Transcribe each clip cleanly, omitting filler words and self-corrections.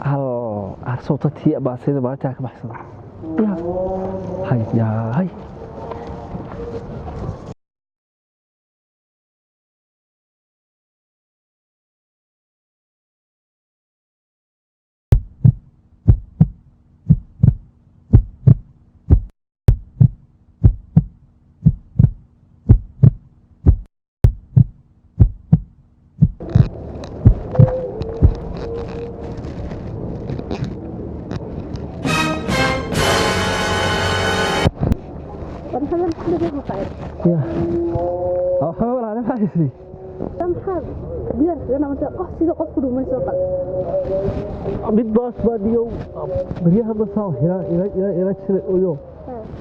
Hal arsowta tii baasayda maalintaa ka baxsada. Ya hay yahay. Ya waxba walaale, maxaa haysay? Mid baas baa dhiyow baryahan basaa ila ila ila ila jiray oyo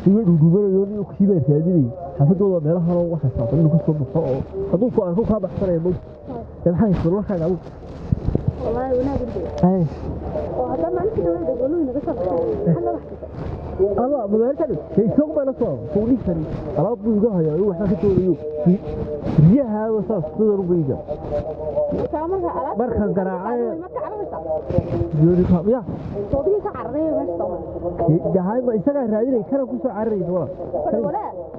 iga dhudhubanayo, nin kii baa raadinayay xaafadooda meelahan oo waxay saabsan inuu kasoo baxo oo hadduu ku arko kaa baxsanaya mog. Ee maxaa haysay warkaaga adigu? Hay ama magaalada isagu baa la soo soo dhigtay, alaab buu iga hayaa, waxaan ka doonayo riyaha saas sidan u beyga markaan garaacay ya jahay ma isagaa raadinay kana ku soo cararaysa walaal.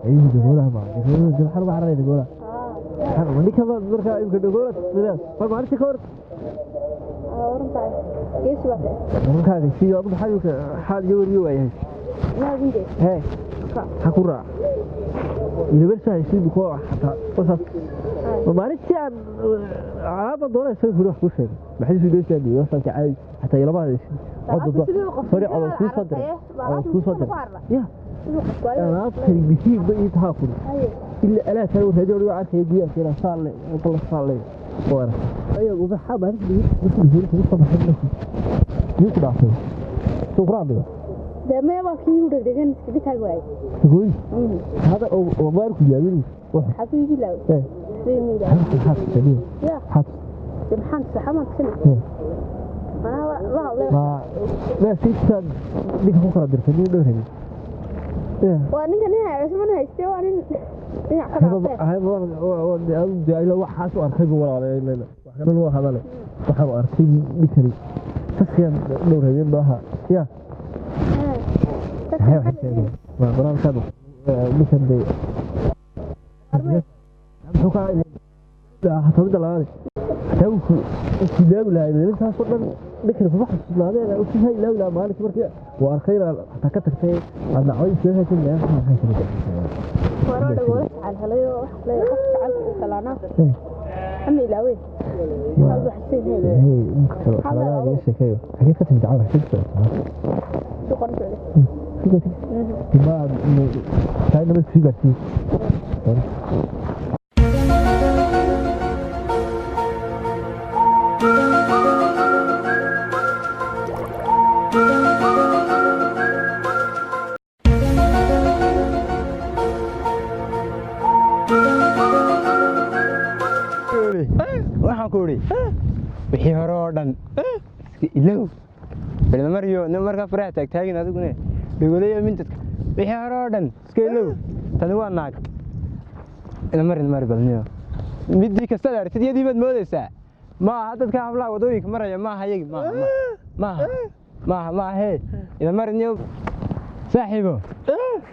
Ay dhagoola ma dhagoola waxaan uga cararaya dhagoola ninka markaa imka dhagoola sidaas ma maalintii ka hor warkaaga sidii adu maxaa imka xaal iyo weriyo waayahay. Hee ha ku raac university haysid ko xataa wasaas maalintii aan alaaba doonaysa guri wax ku sheegay maxay soo geystaa iyo wasanka caadi xataa ilama hadaysid cod sorry cod kuu soo diray, cod kuu soo diray ya alaabtani muhiim ba ii tahaa kuri ilaa alaa kale raadiyo oo arkaya guryaha kale saalle qala saalle oo arag ayagu waxa maalintii markii hore kugu soo baxay markii miyuu ku dhaafay soo quraacda? Goyn hada oo maarku yaabin wax ee xaas tani xaas ma ma siisa ninka ku kala dirtay nin dhow rabay. Waa ninka nin cusman haystee, waa nin dhinac ka dhaafee. Waxaas u arkay bu walaalay wax kale loo hadale waxaan u arkay ninkani saskiyan dhowr habeen maaha ya maxay wax sheegay ma qoraalkaadu ninkan de muxuu ka hataa midda labaad hataa wuu ilaawi lahaa intaasoo dhan ninkani kuma xasuusnaadeen uu ilaawi lahaa maalinkii markii uu arkay inaad hataa ka tagtay aad dhacday sheegaysa maxay kala Waroo dhagoola jacal helay oo wax kuleeyahay qof jacal uu salaanaa ama ilaawey qalbi xasin yahay. Xageed ka timid caawa? Xageed ku socotaa? Suuqan socday. Taa nabad sii gaarsiin. Waxaan ku idhi wixii hore oo dhan iska ilow balmariyo nin markaa faraha taagtaagin adigune dhagolayo mintadka wixii hore oo dhan iska ilow. Tani waa naag inamar inamari balniyo midii kastaad aragtid iyadii baad moodaysaa. Ma aha dadka hablaha wadooyinka maraya, maaha iyagi, maaha maaha maaha maaha hee inamariniyo saaxiibo.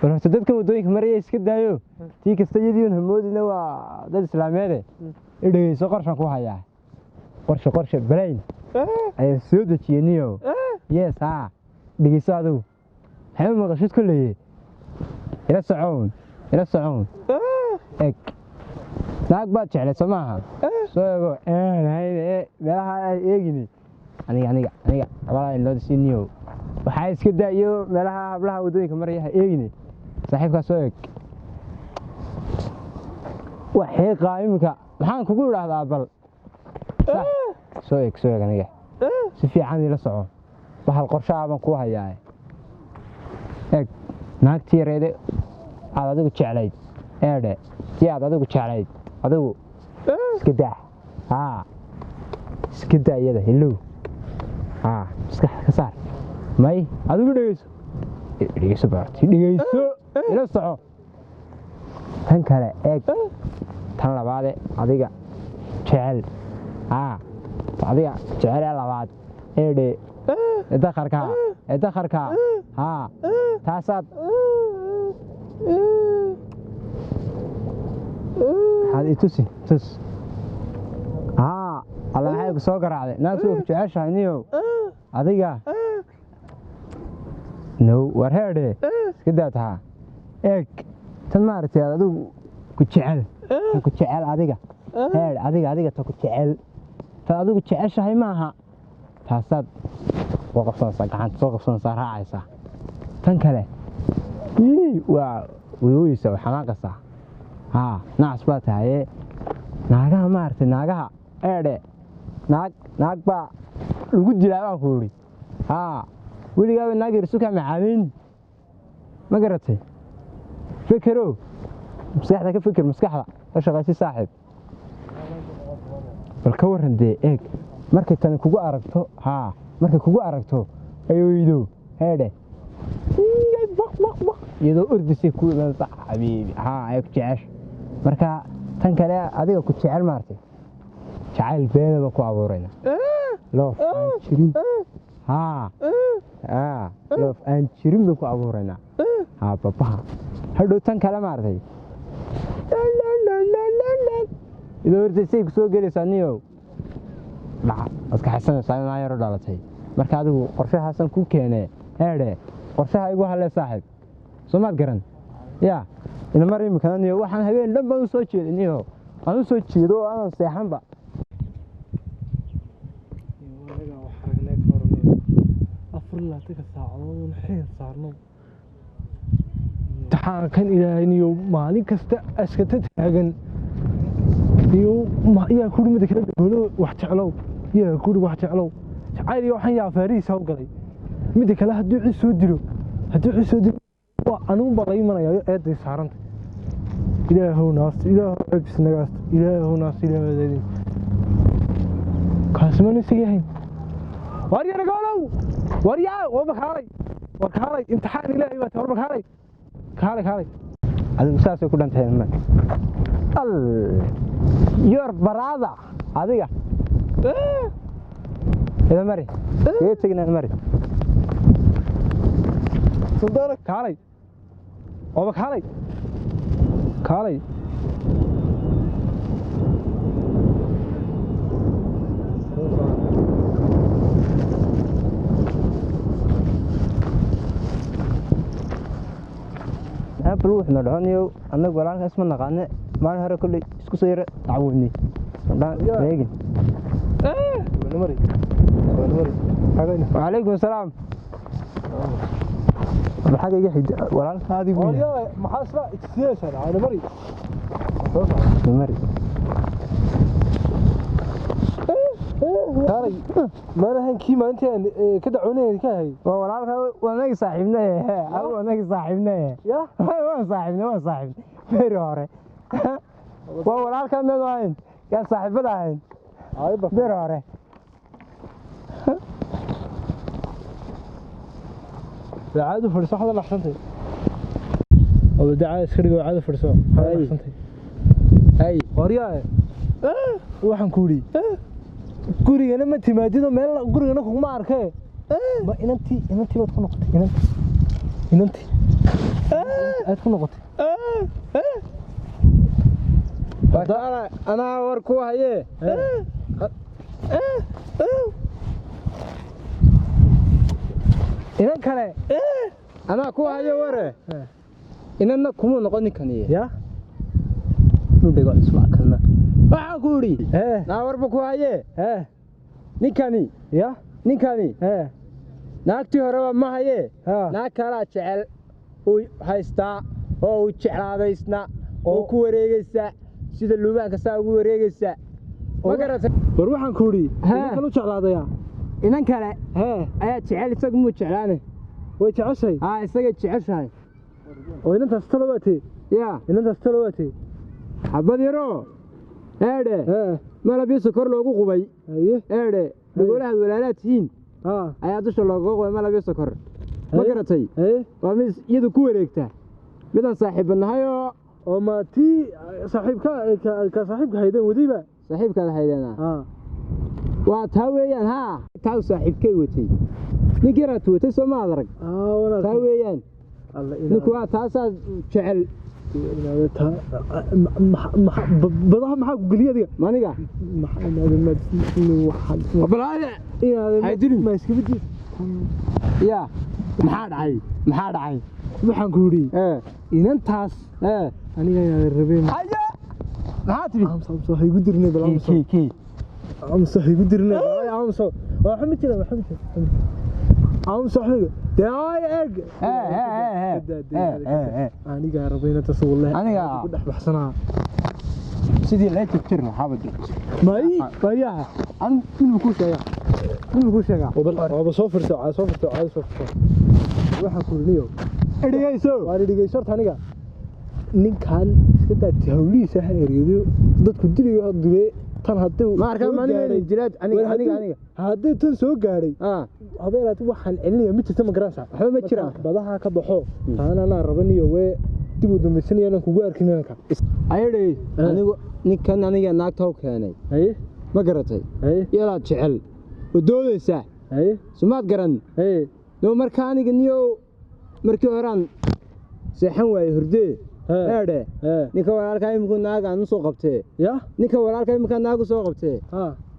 Bal horta dadkan wadooyinka maraya iska daayo, tii kasta iyadii un hamoodina, waa dad islaameede. I dhegeyso, qorshan ku hayaa, qorshe qorshe balayn ayaan soo dejiyey niyow. Yes haa, dhegeyso adigu maxay maqashid kolleye, ila socown ila socown. Eg naag baad jeclay soo maaha? Soo eego hayne ee meelaha ay eegini aniga aniga aniga labada indhood si niyow waxaa iska daa iyo meelaha hablaha waddooyinka maraya ha eegini saaxiibkaa. Soo eeg wax xiiqaa iminka maxaan kugu idhaahdaa? Bal sax soo eeg, soo eeg aniga si fiican ila soco, bahal qorshaha baan kuu hayaa. Eeg naagtii yareede aad adigu jeclayd, eedhe tii aad adigu jeclayd adigu iska daa, haa iska daa iyada hilow, haa iska ka saar. May adigu dhegeyso, dhegeyso baarti, dhegeyso ila soco. Tan kale eeg, tan labaade adiga jecel, haa adiga jecel ee labaad eedhe Ee dakharka, ee dakharka. Haa, taasaad maxaad i tusi tus. Haa, alla maxay ku soo garaacday? Naagtu way ku jeceshahay niyow adiga. No, war heedhe, iska daa tahaa. Eeg tan maaragtay, aad adigu ku jecel, ta ku jecel adiga, heedh, adiga adiga ta ku jecel, ta adigu jeceshahay maaha. Taasaad soo qabsanaysaa, gacanta soo qabsanaysaa, raacaysaa. Tan kale ii waa weysa, way xanaaqaysaa. Haa, nacas baa tahaye. Naagaha maaragtay, naagaha eedhe, naag naag baa lagu dilaa baan ku yidhi. Haa, weligaaba naag yar isu kaa macaamayn, ma garatay? Fekerow, maskaxda ka feker, maskaxda ka shaqaysi saaxiib. Bal ka warran dee, eeg markay tani kugu aragto. Haa, markay kugu aragto ay oydo, heedhe, baq baq baq, iyadoo ordisay ku imanaysa, xabiibi. Haa, ay ku jecesha. Marka tan kale adiga ku jecel maartay, jacayl beena baan ku abuurayna, love aan jirin. Haa haa, love aan jirin baan ku abuuraynaa. Haa, babaha hadhow tan kale maartay idoo hortaysay ku soo gelaysaa niyow, dhaca waad kaxaysanaysaa inaa yaro dhalatay. Marka adigu qorshahaasan ku keenee, heedhe, qorshaha igu halle saaxiib, soo maad garan? Yaa inamar imikana niyo, waxaan habeen dhan baan u soo jeeday niyo, aan u soo jeedo oo aanan seexanba. Anaga wax aragnay ka horanay 24-ka saacadood un xeen saarno imtixaankan Ilaahay niyo, maalin kasta askata taagan niyo. Yaa kuri mida kala dhagolo, wax jeclow, yaa kuri wax jeclow, jacayl iyo waxaan yaa faarihiisa u galay. Mida kale hadduu cid soo dilo, hadduu cid soo dilo, waa anigu baa la imanayaa eeday saaranta. Ilaahow naas, Ilaahow ceebtiis nagaasta, Ilaahow naas, Ilaahow adeedin kaasi mana isaga yahayn. War yaragolow, war yaa waba kaalay, war kaalay, imtixaan Ilaahay baa war kaalay, kaalay, kaalay. Adigu saasay ku dhantahay ma al your brother adiga ida mari kaga tegina mari. Suldaana kaalay, waba kaalay, kaalay. Apple wuxuu dhaho niyow, annagu walaalka isma naqaane, maalin hore kolley isku soo yara dacwoodnay eegin. Mari mari xagayna. Wacalaykum asalaam. Maxaa iga xigta walaalka adigu yahay? Waryaa, maxaa isla isyeeshaan ayna mari? Mari. Kaalay, maalahan kii maalintii aan ka dacwoonayay ka ahay. Waa walaalka, waa anagi saaxiibnay, waa anagi saaxiibnay. Ya. Waan saaxiibnay, waan saaxiibnay beri hore. Waa walaalka, mid ahayn yaan saaxiibada ahayn Ayba beri hore. Caadi fadhiso, waxaad laxsantay oo dacaa iska dhigo, caadi fadhiso, waxaad Ay. laxsantay. Ay. Waryaa, waxaan ku yidhi gurigana ma timaadido, meel gurigana kuguma arkee. Ma inantii, inantii baad ku noqotay? Inantii, inantii aad ku noqotay? Anaa war ku hayee. Inan kale? Anaa ku hayo ware. Inanna kumuu noqon ninkaniye. Ya. Mudhigo isma kalna, waxaan ku idhi naa warba ku hayee. Ninkani Ya. ninkani naagtii horeba ma hayee. Ha. Naag kalaa jecel uu haystaa oo uu jeclaadaysna oo ku wareegaysa sida luubaanka saa ugu wareegaysa, ma garatay? War waxaan ku idhi Ha. inan kale u jeclaadaya? Inan kale ayaa jecel, isagu muu jeclaane. Way jeceshay? Haa, isagay jeceshahay. Oo inantaas talo waatee? Yaa. Inantaas talo waatee? Xabad yaroo eedhe malab iyo sokor loogu qubay. Haye. Eedhe, dhagoolahaad walaalaad tihiin Ha. ayaa dusha loogaga qubay malab iyo sokor, ma Haye. garatay? Haye. Waa mid iyadu ku wareegta, midaan saaxiibanahay oo Oo ma tii saaxiibka ka saaxiibka haydeen wadiba? Saaxiibkaad haydeena. Ha. Waa taa weeyaan, haa, taa uu saaxiibkay watay. Ninkii yaraad tuwatay soo ma adarag taa weeyaan ninku waa taasaa jecel badaha maxaa ku geliya adiga maniga ya maxaa dhacay maxaa dhacay waxaan ku yidhi inantaas aniga inaadan rabeen haya maxaa tidhi amso ha igu dirnay bal amso kii amso ha igu dirnay amso waxa ma jira waxa ma jira amso waxa dee ay eeg aniga rabay inantaas wallahi aniga ku dhex baxsanaa sidii la jabtir maxaabad may mayaha an inuu ku sheega inuu ku sheega waaba soo firto soo firto soo firto waxaan ku yidhi dhigayso waa dhigayso horta aniga ninkan iska daa hawlihiisa ha eriyado dadku diliga dile tan haddii ma arkaa maalin jilaad aniga aniga aniga haddii tan soo gaadhay habeenaad waxaan celinaya ma jirta ma garanaysaa waxba ma jiraan badaha ka baxo taana anaa rabaniyo wee dib u dambaysanaya inaan kugu arkin inanka ayadhay anigu ninkan aniga naagta u keenay haye ma garatay haye iyadaad jecel oo doodaysaa haye sumaad garan haye no marka aniga niyow markii horaan seexan waayey hurdee eedhe ninka walaalkaa iminku naag aan u soo qabtee ya ninka walaalkaa iminkaa naag u soo qabtee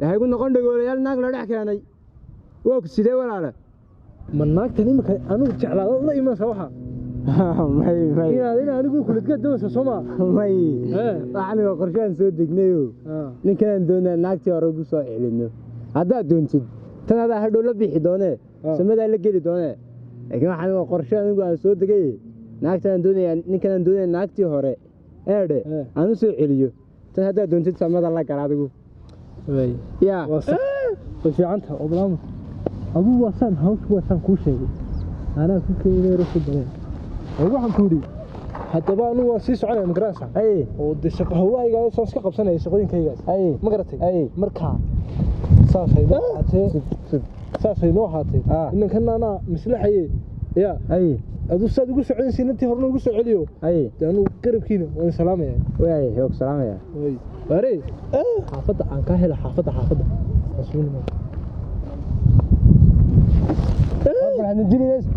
waxay ku noqon dhagoolayaal naag la dhex keenay waa ku sidee walaale ma naagtan iminka anigu jeclaada la imanaysa waxa may may inaad in anigu kuladga doonaysa soo maa may aniga qorshahan soo degnayo ninkanaan doonaa naagtii hore ugu soo celino haddaad doontid tan adaa hadhow la bixi doonee samadaa la geli doonee laakiin waxaan waa qorshe anigu aan soo degay naagtaan doonayaa ninkanaan doonaya naagtii hore eedhe aan u soo celiyo tan haddaad doontid samada la gala adigu ya way fiicanta oblaamo aduu waa saan hawshu waa saan kuu sheegay anaa ku keenay ruuxu baleen waxaan ku yidhi haddaba anigu waan sii soconaya ma garanaysaa oo dee shaqo hawlahaygaa saan iska qabsanaya shaqooyinkaygaas ma garatay markaa saasay noo ahaatee saasay noo ahaatee inankan anaa maslaxaye ya aduu saad ugu soconaysa inantii horena ugu soo celiyo dee anugu garabkiina waan salaamaya waay xoog salaamaya waare xaafadda aan kaa helo xaafadda xaafadda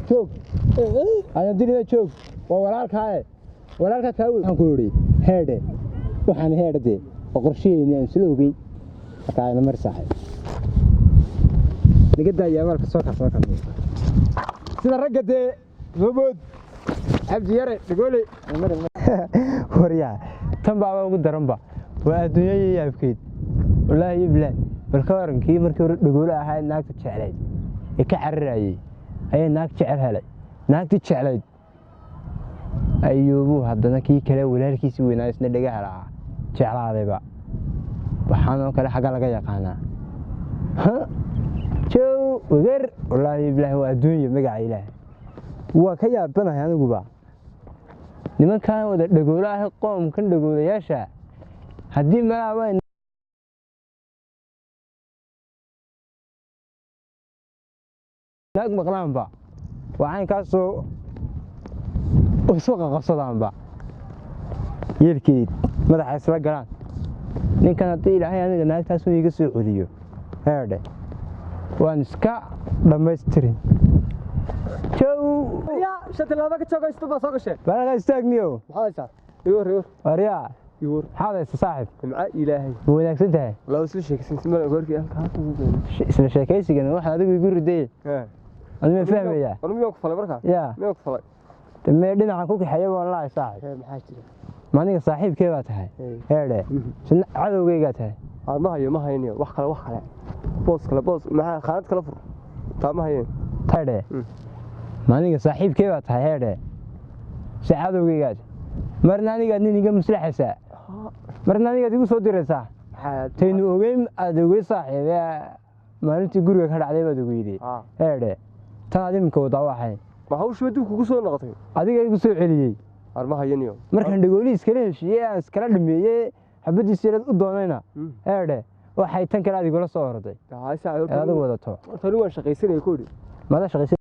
joog hadilina joog waa walaalkaaye walaalkaa kaa wey waxaan ku yidhi heedhe waxaan heedhe dee oo qorshaheeni aan isla ogeyn markaa ina mari saaxay naga daaya abaalka soo kar soo kar sida ragga dee soobood cabdi yare dhagoole waryaa tan baaba ugu daranba waa adduunya iyo yaabkeyd wallaahi iyo bilaah bal ka waran kii markii hore dhagoole ahaa naagta jeclayd ee ka cararayay ayaa naag jecel helay naagtii jeclayd ayuubuu haddana kii kale walaalkiisii weynaa isna dhagaha lahaa jeclaadayba waxaanoo kale xagga laga yaqaanaa jow wagar wallaahi bilaahi waa adduunya magaca ilaahay waa ka yaabanahay aniguba nimankan wada dhagoolo ah qoomkan dhagoolayaasha haddii malaaba naag maqlaanba waa caynkaasoo isu qaqabsadaanba yeelkeed madaxa isla galaan ninkan haddii ilaahay aniga naagtaasun iiga soo celiyo heedhe waan iska dhammaystirin jow shan tilaabo ka joogo istu baa soo gasheen balka istaagniyo maxaad haysaa iwar iwar waryaa iwar maxaad haysa saaxib nimca ilaahay ma wanaagsan tahay laa isla sheekaysan mala goorkii halkaa isla sheekaysigan waxaan adigu igu riday anu ma fahmayaa anu miyaan ku falay markaa ya miyaan ku falay mee dhinacan ku kaxeeya waan lahay saaxib maxaa jira ma aniga saaxiibkee baa tahay heedhe cadowgeygaa tahay ma hayo ma hayniyo wax kale wax kale boos kale boos maxaa khaanad kala fur taa ma hayeen heedhe ma aniga saaxiibkee baa tahay heedhe se cadowgeygaa tahay marna anigaad nin iga maslaxaysaa marna anigaad igu soo diraysaa taynu ogeyn aad ogey saaxiib ee maalintii guriga ka dhacday baad ogeyday heedhe tan aad iminka wadaa waxay ma hawshiba dib kugu soo noqotay adiga igu soo celiyey ar ma hayaniyo markaan dhagoolihii iskala heshiiyey aan iskala dhameeyey xabadiisa yareed u doonayna heedhe waxay tan kale aad igula soo orday ee adigu wadato horta anigu waan shaqaysanaya ku idhi maada shaqaysan